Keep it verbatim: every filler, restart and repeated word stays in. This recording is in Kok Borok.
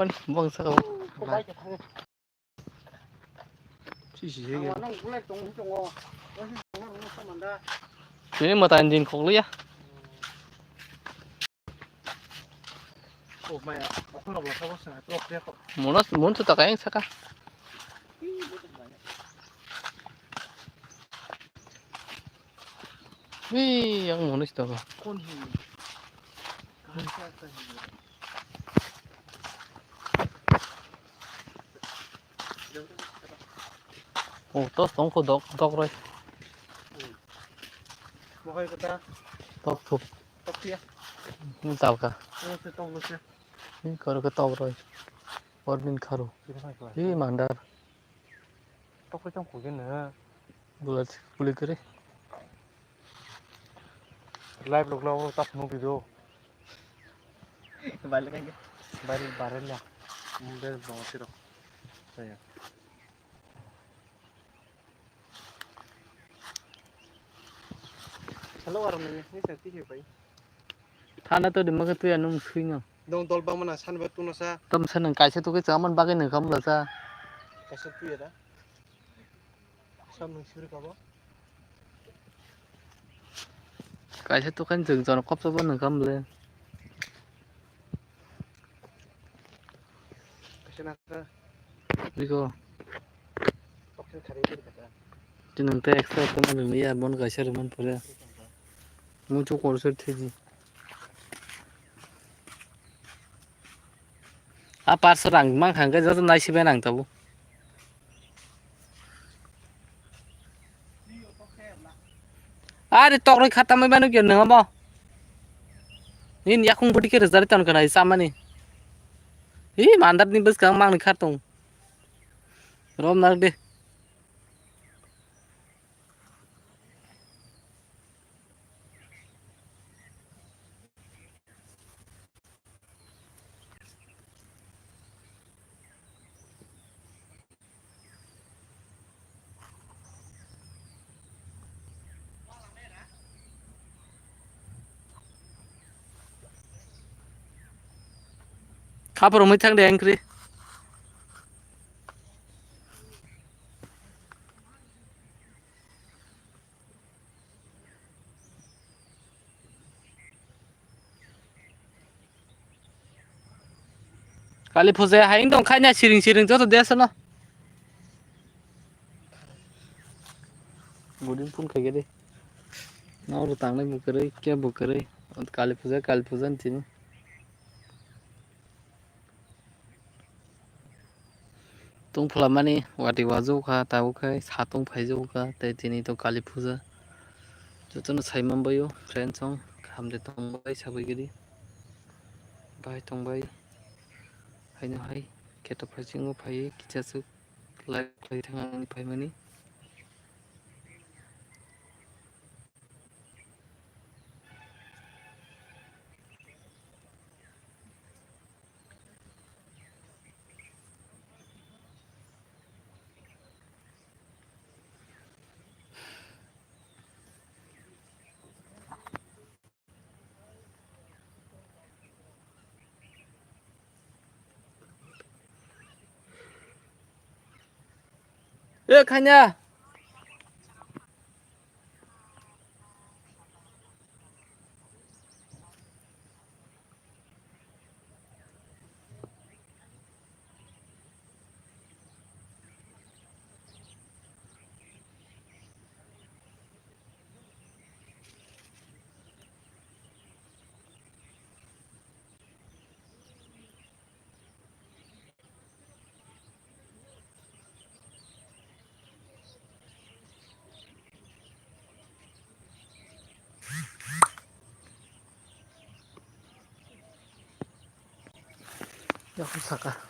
Bong saka. Sisi sege. Ini mata engine kok liya. Monas mun tu takayang saka. Hei, yang monas tu. Oh, tos tong ko dok, dok roi. Mohai kota. Tok thup. Tok ya. Ni talka. Oh, se tong lo se. Ni karo ke tok roi. Or bin kharo. Hi mandar. Tok ko tong ko gena. Bulat, bulat kare. Live log log tap no video. Balik aja. Balik barel ya. Mungkin bawa siro. Saya. Hello, orang ini, ini saya tiga, Pak. Thana to dimma khe tuya nung swingo. Dong dol bangma na sanba tuna sa. Tom sanang kaisa to khe chaman bagwi nang kam la sa. Kaisa tuya da. Sam nung suri kabo. Kaisa to khan jeng jon kop to nang kam le. Kaisa na ka. Biko. Toksin khari beri kata. Tinang te extra to nang ya bon kaisa ruman pura. Muchuk korsor thiji. A parso rang mang khang khe joto nai sibai nang tabuk. Ari tokroi khatamwi manu khe nang abo. Nini yakung budi khe rwjari ton kana chamani. Hi mandar ni bwskang mangni khartung. Rom nak de. Khapor mui thang de angkri. Kali puja hai wng tong khaina siring siring joto de aswkno. Budin phun khaikhe de. Noro tangnai bo kwrwi, kebo kwrwi. Kali puja, kali puja ni tini. Tungphla mani watwi wajok kha, tabuk khai satung phaijak kha, tei tini to kali puja. Jotono sai manbaio, friends song, hamde tongbai sabai gidi. Bai tongbai. Haino hai, khe to phaisingo phaiwi, kichaswk live khlai thang ang phaimani. E khanya. Yakung saka.